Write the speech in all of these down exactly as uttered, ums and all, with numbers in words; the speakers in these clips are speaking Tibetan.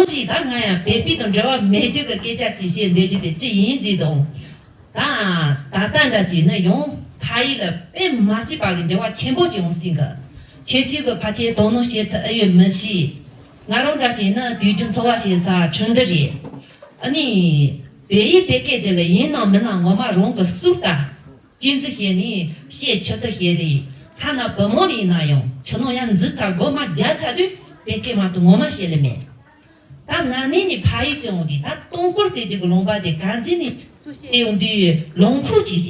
ཞིག་ད་ང་ཡང་བོད་པའི་དང་འབྲེལ་བ་མེད་རྒྱུ་གི་སྐད་ཆ་ཅིག་བཤད་འདོད་རྒྱུ་དེ་ཅི་ཡིན་ཟེར་དང་། ད་ད་ལྟ་འདྲ་ཅིག་ནི་ཡང་ཕ་ཡུལ་ལ་དཔེ་མ་སྲིད་པ་གི་འགྱུར་བ་ཆེན་པོ་ཅིག་ཡོང་སྲིད་གི། ཁྱེད་ཚོས་གི་ཕལ་ཆེར་དོ་སྣང་བྱེད་ཐུབ་ཨེ་ཡོད་མི་ཤེས། ང་རང་འདྲ་ཞིག་ནི་དུས་རྒྱུན་འཚོ་བ་བྱེད་ས་ཁྲིན་ཏུ་རེད། ཨ་ནི་བོད་ཡིག་བོད་སྐད་དེ་ལ་ཡིན་ནམ་མིན་ནམ་ངོ་མ་རང་གི་སུག་ལྟ། གཅེས་འཛིན་བྱས་ནས་བཤད་ཆོག་ཐུབ་བྱས་ལས། ཐ་ན་བུ་མོ་ལ་ཡིན་ན་ཡང་ཁྱོད་རང་ཡར་འཛུལ་ཚར་སྒོ་མ་རྒྱག་ཚར་དུས་བོད་སྐད་མ་གཏོགས་ངོ་མ་བཤད་ལེ་མེད། ད་ན་ནིང་ནས་ཕ་ཡུལ་བཙན་འོང་དུས་ད་སྟོང་སྐོར་བཙལ་རྒྱུ་གི་ལུང་པ་དེ་ག་འཛིན་ནས་ཚུར་བཤད་ཡོང་དུས་ལུང་ཁུག་ཅིག་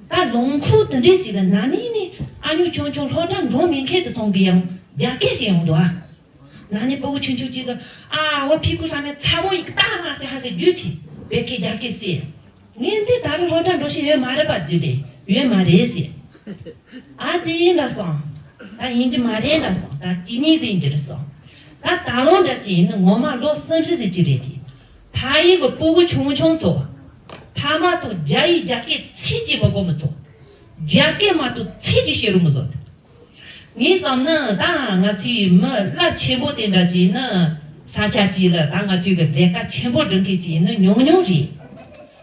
རེད། ད་ལུང་ཁུག་དེ་འདྲས་ཅིག་ལ་ན་ནིང་ནས་ཨ་ཉུ་ཆུང་ཆུང་སློབ་གྲྭ་འགྲོ་མེད་མཁན་དེ་ཚོ་གིས་ཡང་རྒྱ་སྐད་བཤད་ཡོང་འདུག་ཨ། ན་ནིང་སྤུ་གུ་ཆུང་ཆུང་ཅིག་གིས་ཨ་བ་ཕི་ཁུ་ས་མེད་ཚ་བོ་ཡིག་ཏག་མ་ཟེར་ཧ་ཟེར་རྒྱུ་དེ་བོད་སྐད་རྒྱ་སྐད་བཤད། ངས་འདི་ད་རུང་སློབ་གྲྭ་འགྲོ་ཤེས་ཡོད་མ་རེད་པ་ཟེར་ལེ། ཡོད་མ་རེད་ཟེར། ཨ་ཙི་ཡིན་ལ་སོང་། ད་ཡིན་གྱི་མ་རེད་ལ་སོང་། ད་ཅི་ཉིད་ཟིན་གྱི་རེད་སོང་། ད་ད་ལོ་འདྲ་ཅི་ཡིན་ནི་ངོ་མ་ལོ་གསུམ་བཞི་ཟིན་གྱི་རེད་དེ། ཕ་ཡུལ་གི་སྤུ་གུ་ཆུང་ཆུང་ཚོ། ཕ་མ་ཚོ་རྒྱ་ཡིག་རྒྱ་སྐད་ཚིག་གཅིག་མི་གོ་མི་ཚོ། རྒྱ་སྐད་མ་གཏོགས་ཚིག་གཅིག་བཤད་རུ་མི་བཟོ། ངས་བསམ་ན་ད་ང་ཚོའི་མི་རླབས་ཆེན་པོ་དེ་འདྲ་ཅིག་ཡིན་ན་ས་ཆ་གཅིག་ལ་ད་ང་ཚོའི་གི་ལས་ཀ་ཆེན་པོ་སྒྲུབ་མཁན་ཅིག་ཡིན་ན་ཉུང་ཉུང་རེད།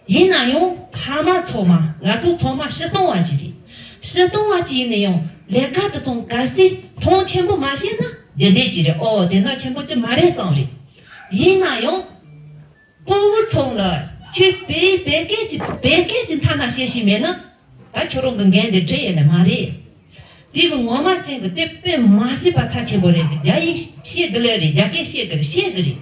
ཡིན་ན་ཡང་ཕ་མ་ཚང་མ་ང་ཚོ་ཚང་མ་སྤྱིར་བཏང་བ་ཞིག་རེད། སྤྱིར་བཏང་བ་ཅིག་ཡིན་ན་ཡང་ལས་ཀ་དེ་ཚོ་གལ་སྲིད་མཐོང་ཆེན་པོ་མ་བྱས་ན་རྒྱུ་འབྲས་ཅིག་རེད། ཨོ་དེ་འདྲ་ཆེན་པོ་ཅིག་མ་རེད་བསམ་རེད། ཡིན་ན་ཡང་སྤུ་གུ་ཚང་ལ་ཁྱོད་བོད་བོད་སྐད་ཀྱི་བོད་སྐད་ཀྱི་མཐའ་ན་བཤད་ཤེས་མེད་ན། ད་ཁྱོད་རང་གི་འགན་དེ་འཁྲི་ཡས་ལས་མ་རེད། དེ་གི་ངོ་མ་ཅན་གི་དེ་དཔེ་མ་སྲིད་པ་ཚབས་ཆེན་པོ་རེད། རྒྱ་ཡིག་ཤེས་གི་ལེ་རེད། རྒྱ་སྐད་ཤེས་གི་རེད། ཤེས་གི་རེད།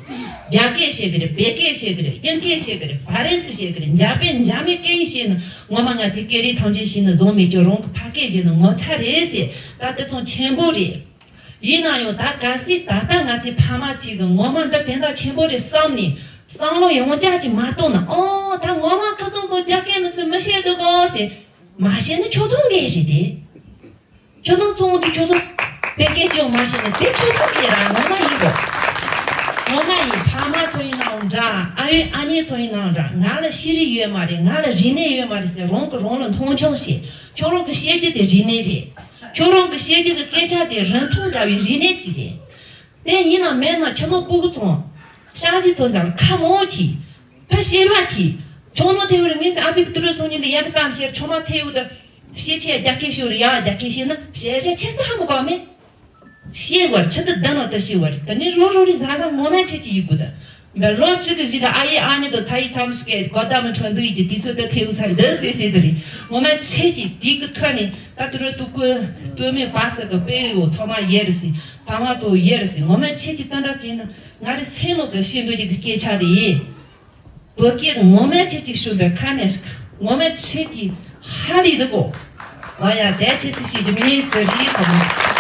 རྒྱ་སྐད་ཤེས་གི་རེད། བོད་སྐད་ཤེས་གི་རེད། དབྱིན་སྐད་ཤེས་གི་རེད། ཧྥ་རན་སི་ཤེས་གི་རེད། འཇར་པན་འཇར་མན་སྐད་ཡིག་ཤེས་ནི་ངོ་མ་ང་ཚོའི་སྐད་རིགས་ཐམས་ཅད་ཤེས་ནི་བཟང་མེད་ཀྱང་རང་གི་ཕ་སྐད་ཤེས་ནི་ངོ་ཚ་རེད་ཟེར། ད་དེ་ཚོ་ཆེན་པོ་རེད། ཡིན་ན་ཡང་ད་གལ་སྲིད་ད་ལྟ་ང་ཚོའི་ཕ་མ་ཚོས་གི་ངོ་མ་འདི་དོན་དག་ཆེན་པོ་རེད་བསམ་ནས་བསམ་བློ་ཡང་བསྐྱར་ཅིག་མ་གཏོང་ན། ཨོ་ད་ངོ་མ་ཁོ་ཚོ་གི་རྒྱ་སྐད་མི་སྲིད་མི་ཤེས་འདུག་གོ་ཟེར། མ་ཤེས་ན་ཁྱོད་ཚོ་འགན་རེད་དེ། ཁྱོད་རང་ཚོ་འདི་ཁྱོད་ཚོ་བོད་སྐད་ཅིག་མ་ཤེས་ན་དེ་ཁྱོད་ཚོ་འགན་ར་ངོ་མ་ཡིན་གོ། ངོ་མ་ཡིན། ཕ་མ་ཚོ་ཡིན་ནའང་འདྲ། ཨ་ཡོད་ཨ་ནེ་ཚོ་ཡིན་ནའང་འདྲ། ང་ལ་ཤེས་རིག་ཡོད་མ་རེད། ང་ལ་རིག་གནས་ཡོད་མ་རེད་ཟེར་རང་གི་རང་ལ་མཐོང་ཆུང་བྱེད། ཁྱོད་རང་གི་བཤད་རྒྱུ་དེ་རིག་གནས་རེད། ཁྱོད་རང་གི་བཤད་རྒྱུ་གི་སྐད་ཆ་དེ་རིན་ཐང་འདྲ་བའི་རིག་གནས་ཅིག་རེད། དེ་ཡིན་ན་མེད་ན་ཁྱི་མོ་སྤུ་གུ་ཚོ། ཤག་ཤི་ཚོ་ཟེར་ཁ་མོ་ཁྱི། ཕ་ཤེས་ར་ཁྱི། ཁྱོད་ནོ་ཐེ་བོ་རི་ངས་ཨ་ཕི་གི་ཏུ་རུ་སོང་ཉིན་དེ་ཡ་གི་ཙམ་ཤེས། ཁྱོད་མ་ཐེ་བོ་དེ་ཤེས་ཆེ་རྒྱ་སྐད་ཤེས་རི་ཡ་རྒྱ་སྐད་ཤེས་ན་ཤེས་ཤེས་ཆེ་ས་ཧ་མོ་གོ་མེད། ཤེས་བར་ཆི་དུ་ལྡན་ནོ་ད་ཤེས་བར་ད་ནི་རོ་རོ་རི་ཟ་ཟ་ངོ་མ་ཆེ་གི་ཡི་གུ་ད། མེ་ལོ་གཅིག་གི་རྗེས་ལ་ཨ་ཡེ་ཨ་ནེ་དང་ཚ་ཡི་ཚ་མོ་ཞིག་གིས་གོ་ད་མི་འཕྲོ་འདུག་ཡི་གི་དུས་ཚོད་ད་ཐེའུ་ཚ་གི་འདི་ཟེར་ཟེར་དུ་རེད། ངོ་མ་ཆེ་གི་དེ་གི་ཐོག་ནས་ད་དུ་རུ་ཏུ་ཀུ་ཏུ་མེ་པ་ས་གི་དཔེ་ཡོ་ཚོ་མ་ཡེ་རེད་ཟེར། ཕ་མ་ཚོ་ཡེ་རེད་ཟེར། ངོ་མ་ཆེ་གི་ད་འདྲ་བྱས་ན་ང་རེ་སེམས་ནང་གི་ཤེས་འདོད་ཀྱི་སྐད་ཆ་དེ་ཡིན། བོད་སྐད་ངོ་མ་ཆེ་གི་ཤུ་བའི་ཁ་ནས་ངོ་མ་ཆེ་གི་ཧ་ལི་འདུག་གོ། ཨ་ཡ་དེ་ཆེ་ཚི་ཤེས་ཀྱི་མི་ཚེ་རིག་ཚོ་མ།